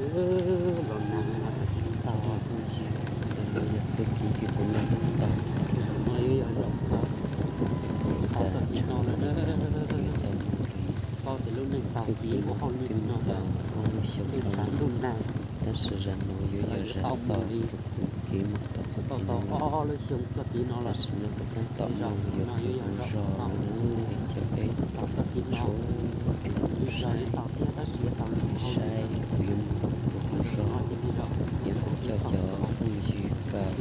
Los nag no txog tib tau phooj ywg, tus no yog txuj kev kws kuv nug tau. Zaum no yuav yog zaum tau txog tib no lawm na. Yuav tau mus li, paub tias lub neej tag kis ua hauj lwm li no tau ob lub xyoo dhau lawm, tab sis zag no yuav yog zag xaus rau kuv kev mus tau txuj kev no lawm. Tab sis no kuv tab tom mus yuav txuj hu zog lawm na, li cas peb suav los saib, saib kuv yuav mus tus hu zog, yuav mus coj cov phooj ywg kawm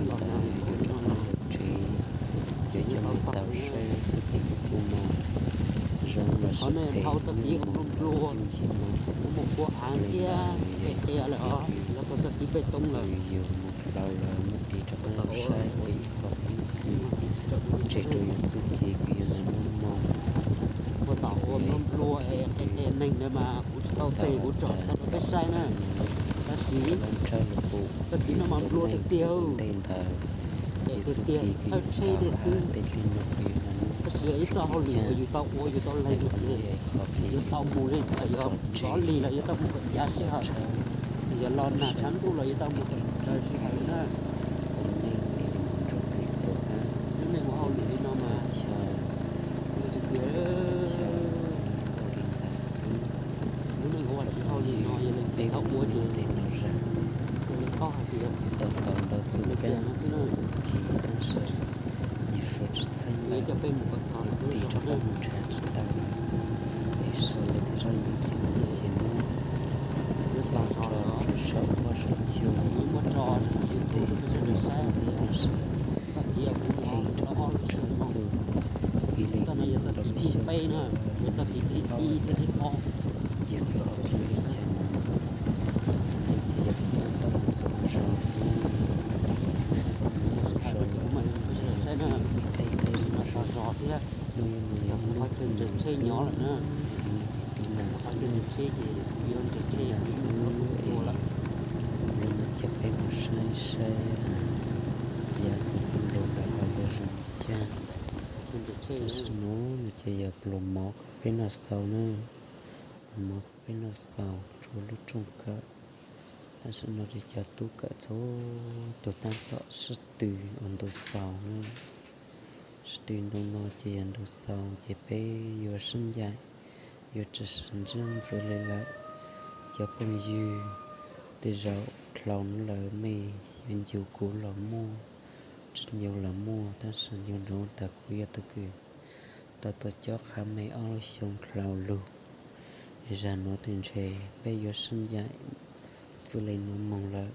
los ntawd yuav rov qab los tsev, yuav coj nej tau saib txuj kev kws kuv mus, zoo los sis phem, yooj yim moog, li ntawd yog ib kev kws yus mus hlau lawm muaj tig rov qab los saib ua ib qho kev kws tseg rau yus txuj kev kws yus naj muaj moog. Ces kuv yog ib qho kev kws tab tom tawm tawm mus lub ntsab lub pum yus tus neej ua ntej ntawd, yus txuj kev kws yus tau hab tej dlej no kuj yus naj muaj moog li cas. Hais txog no yog ib qho kev kws tau pov tseg los tshawb, los tshawb txuj kev kws yus tau hab tus neej li yus mus txug lwm tus hab, tus neej ua hauj lwm li no mas chaw, tus txuj kev chaw ua li ntawd xwb. Tus phooj ywg, peb ua neej nyob tej no zag, tau tau ntau txuj kab txuj kev tab sis yus suav tsi txheeb lawm, yus tig rov qab mus nrhav tsis tau lawm. Es sawv daws zaj video no ces muab tso rau saum huab saum cua, tau pab yus tej xeeb leej xeeb ntxwv los sis yus tus kheej rov qab mus tshawb txuj ib leeg ib hnub rau lub xyoo, yog txuj hau kev li cas no, ces yog kuv tab tom mus txog zos, mus txog zos lawm ces yog kuv ib qe qe zog, hnub yuav mus yog hnub kuv mus, yog hnub kuv mus tib neeg xwb, tib neeg xwb es hnub no coj peb mus saib saib yav kuv hu lug lawm ho yuav zoo li cas. Tab sis no no ces yog pluas mov kom peb noj xaus na, pluas mov kom peb noj xaus rua lub rooj kawm. Tab sis no ces cov tub kawm txhua tus tab tom sib tw ua ntu xaus na. Sib tw ntu no ces yog ntu xaus ces peb yuav sib ncaim, yuav tsis sib ntsib ntxiv li lawm. Cov phooj ywg, tej zaum dlhau no lawm mej yuav ncu kuv los muaj, tsis ncu los muaj, tab sis ncu ntsoov tas kuv yog tug kws tau tau cob qha mej ob lub xyoo dlhau lug. Zag nuav tes ntshe peb yuav sib ncaim txwj li nuav moog lawm.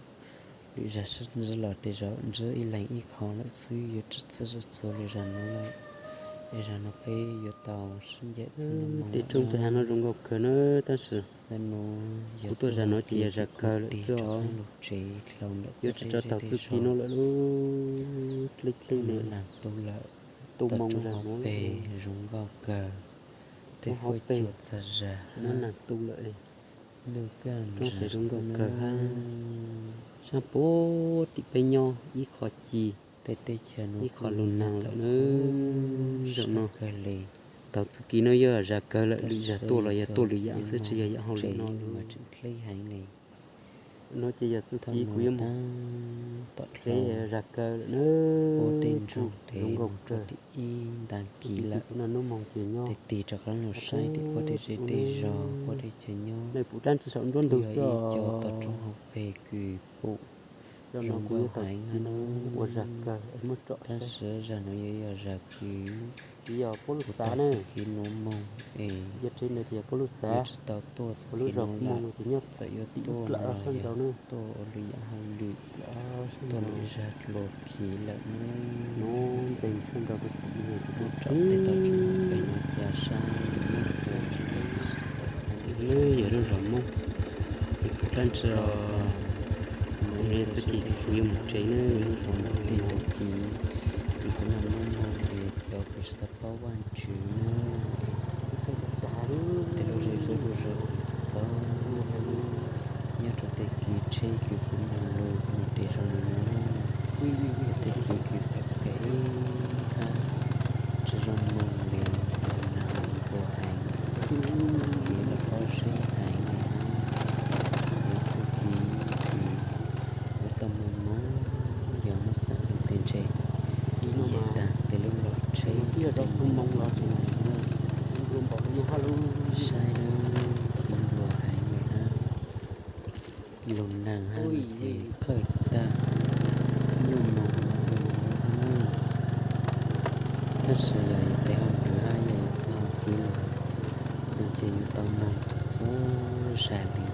Lwm zag sib ntsib los tej zaum ntsib ib leeg ib qho lawm xwb, yuav tsis txhij sib txhua li zag nuav lawm. Es zag nuav peb yuav tau sib ncaim txwj li nuav moog lawm. Tej rooj tej hav no zoo nkauj kawg na, tab sis kuv tuaj zag nuav ces yog zag kawg lawm xwb os. Yuav tsis tso taug txuj kev nuav lawm lauj. Dleb dleb li, tu moog zag nuav peg zoo nkauj kawg. Tej fuab cua txag zag, nag tu lawm. Lub kaj zoo nkauj kawg hab. Saab puag tim peb nyob ib qho ci, tej teb chaws nuav ib qho lug naag lawm na. Zaum no kawg li, taug txuj kev nuav yuav zag kawg lawm, lwm zag tuaj los yog tuaj lwm yaam xwb, tsis yog yaam hauj lwm no lawm. Dleb heev li. No ces yog txuj kev kuv yuav mus tom dleb zag kawg lawm na. Puab tej ntsoog tes zoo nkauj kawg. Tim ib ntaag kis lawm, kuv naj nub moog ces nyob tej tig rov qaab lug saib tim puab tej zej tej zog, puab tej chaw nyob. Pum dlaab tsi saum nruab ntug xwb os. Ib co tog roob hauv peg kws pum zoo nkauj heev no. Tab sis zag nuav yuav yog zag kws kuv taug txuj kev nuav moog es yuav tsis tau tuaj txuj kev nuav lawm. Txawm yuav tuaj los yog tuaj ua lwm yaam hauj lwm, tuaj lwm zag dlua kis lawm na. Muab tsom tej tog roob hauv peg no ca saib, muab ua tsis tau tab sis txhaj txhaj li. Yog lub zos Moob, es pum dlaab tsi os. Txuj kev kuv yuav moog tsev na, lub zos Moob tej ntug kis, es kuv naj nub moog es cov kws tsis tau paub Vaajtswv na, tej lub zej lub zog kws txom txom nyem, nyob rau tej kev tsheb kws kuv moog lug moog tej zog nuav, tej kev kws phem phem hab tsis zoo moog li, lug naag npua heev, kev lom pob zeb heev li hab. Saib na, kev nplua heev li na. Lug neeg hab ces qawj tag, nyuj moog los lug nuav hab na. Tab sis yog yus tes hauj lwm hab yog yus txoj hau kev lug no ces yus tau moog txhua zag li.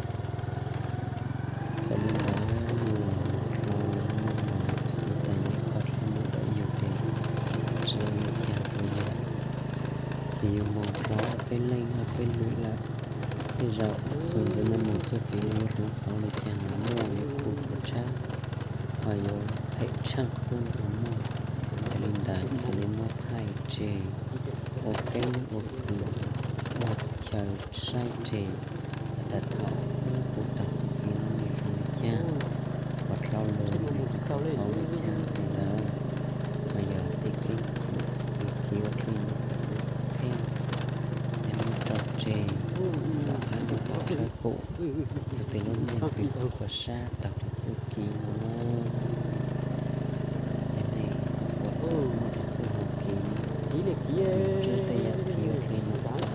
Txawm li ntawd los mus dlua los mus xwb tas yog qhov dlhau mus dawm yus tes tsi ua li cas rua yus. Ces yus moog dlua ob peb leej ob peb lwm lawm, tej zaum txuas ntxiv no mus txoj kev lug yuav hloov pauv li cas los muaj, yuav kub puas tshab, ho yuav phem tshaaj qub los muaj. Yog li ntawd txhad li muab thaij tseg ua keeb ua kwm, ua chaw saib tseg, has tas thaum ub kuv taug txoj kev no nws zoo li cas, puas dlhau lug, nws puas hloov pauv li cas li ntawd. Mas yog tej keeb kwm kev ua dlej ua dam kheej, es muab tso tseg, tom qab muab tau tshawb pum txug tej lub neej kws puas sab taug rua txuj kev no na. Es nej puas tau muaj rua txuj hau kev, yus tswb tej yam kev ua dlej ua dam txog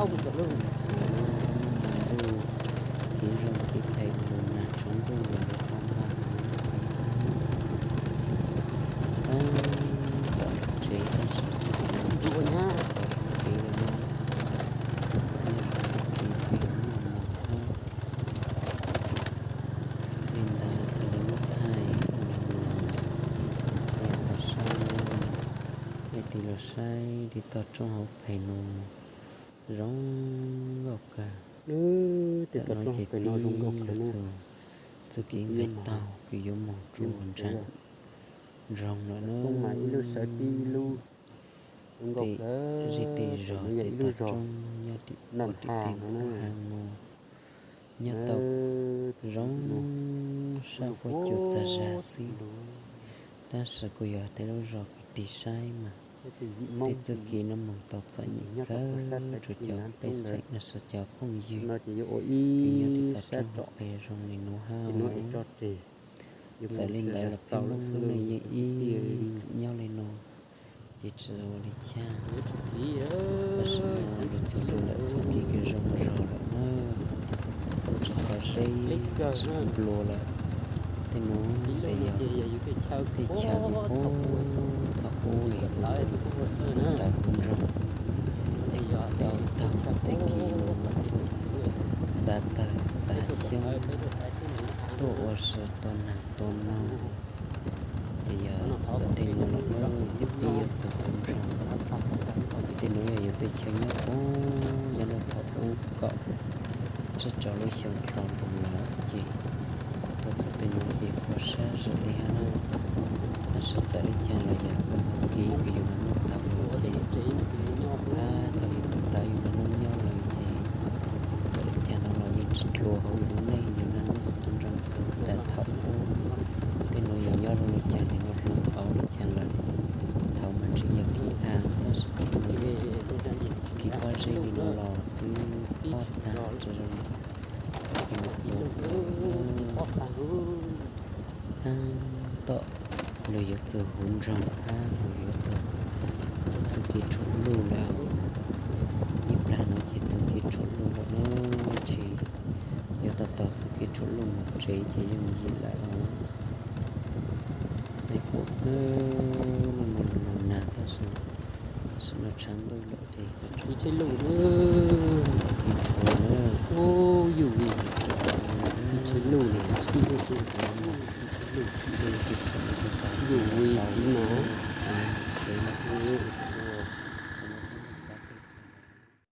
ntuj, kev zoo kev phem lug nag tshav ntuj los yog tau moog. Ab, tom lub tsev tab sis txuj kev tsis tau zoo kev li na. Nyob rua txuj kev pem nyuj moog hab. Li ntawd txhad li muab thaij ua li no, ces tau saib, nej tig los saib li tog roob hauv pes no zoo nkauj kawg. Ntawm no ces pib los txug txuj kev nqes taug kws yuav moog rua nraag nroog lawm na. Tej zej tej zog tej tog roob nyob tim ub tim tim ub hab no nyob tau zoo sab huab cua txag zag xwb. Tab sis kuj yog tej lub zog kwv tij saib mas tej txuj kev no moog tau txom nyem kawg rua cov pej xeem los sis cov phooj ywg kws nyob tim tog roob hauv pes zoo li no hab. Txawm li ntawd los peb Moob lub neej yeej ib txwm nyob li no, ces tsis ua li cas. Tab sis no lug txug rua ntawm txuj kev kws zoo zog lawm na, tsis qhov zeb tsis nplua lawm. Tej nuav tes yog tej chaw kws puag thaum ub es kuv tus tawv kuv nroog es tau taug tej kev nuav txav tawg txav xyoob tuaj ua si tua naag tua noog. Ces yog tom tej nuav lawm na, ces pib yuav txug kuv nroog lawm. Ces tej nuav yog yus tej chaw nyob puag nyob rua thaum ub kaum tsib rau lub xyoo dhau ntawd lawm, ces tuaj txug tej nuav ces puas sab zim li hab na. Tab sis txawm li cas los yog txuj hau kev kws yus moog taug lawm ces, ab, thaum yus moog dlawb yus moog nyob lawm ces txawm li cas no los yeej tsis dlua hauv yus lub neej yus naj nub xaav nroo txug tas thaum ub. Tej nuav yus nyob zoo li cas, nws nyob hloov pauv li cas lawm. Thaum mas tseem yog kev av tab sis tsam no yog kev pob zeb li no los twb pob tag tsis zoo li. Tab tom lug yuav txug huv nroog hab lug yuav txug txuj kev tshuam luj lawm. Ib plag no ces txuj kev tshuam luj lawm na, ces yuav tau taug txuj kev tshuam luj moog tsev ces yeej yim lawm os. Nej pum na, nag nag tab sis tam sim no tshav ntuj lawm ces txuj kev tshuam na, kev tshuam no tau tsev lawm.